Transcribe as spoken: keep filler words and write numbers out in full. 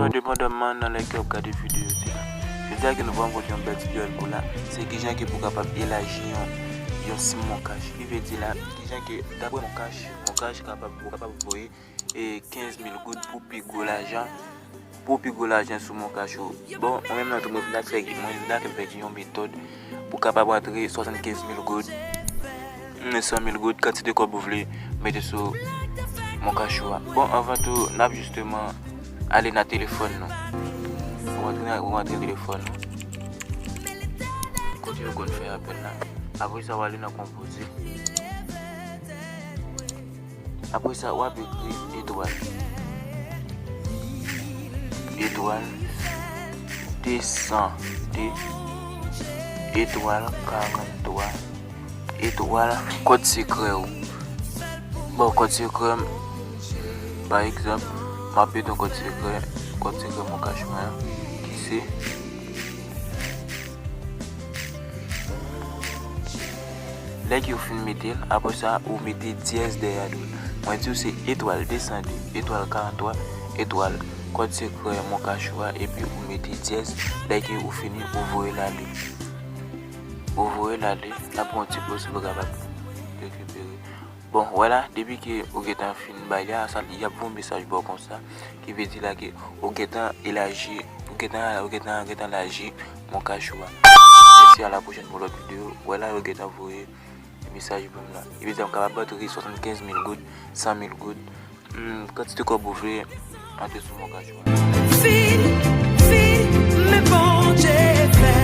Endepandaman nan lè ke w ap gade videyo sila, jodi a ke nou pral pote yon bèl titorèl pou la, se kijan ke pou kapab elaji yon, yon sim Mon Cash. Ki vle di la, kijan ke dapre Mon Cash, Mon Cash kapab, ou kapab voye e kenz mil goud pou pi gwo lajan, pou pi gwo lajan sou Mon Cash ou. Bon, mwen menm nan tou mwen vin ak fè, mwen vin ak fè yon metòd pou kapab rantre swasannkenz mil goud, mm, san mil goud, kantite kòb ou vle mete sou Mon Cash ou a. Bon, anvan tou, n ap jisteman ale nan telefòn nou. Ou rantre nan, ou rantre nan telefòn nou. Kote yo konn fè apèl la. Apre sa, w ale nan konpoze. Apre sa, w ap ekri etwal. Etwal de san de, etwal karant twa, etwal kòd sekrè ou. Bon, kòd sekrè m, pa egzanp, m ap mete yon kòd sekrè, kòd sekrè Mon Cash mwen an, ki se Lè ke w fin mete l, apre sa, ou mete dyèz dèyè li. Mwen di w se etwal de san de, etwal karant twa, etwal kòd sekrè Mon Cash ou a, epi ou mete dyèz. Lè ke ou fini, ou voye l ale. Ou voye l ale, l ap pran yon ti poz pou kapab rekipere. Bon, wè la, depi ke ou gentan fin bay li a, sa, y ap voye yon mesaj ba w konsa, ki vle di la ke ou gentan elaji, ou gentan, ou gentan, gentan laji Mon Cash ou a. Mèsi, a la pwochèn pou lòt videyo. Wè la, yo gentan voye mesaj ban m la. Epi sa m kapab rantre swasannkenz mil goud, san mil goud, hmm, kantite kòb ou vle, rantre sou Mon Cash ou a. Fini, fini, men Bondye fè.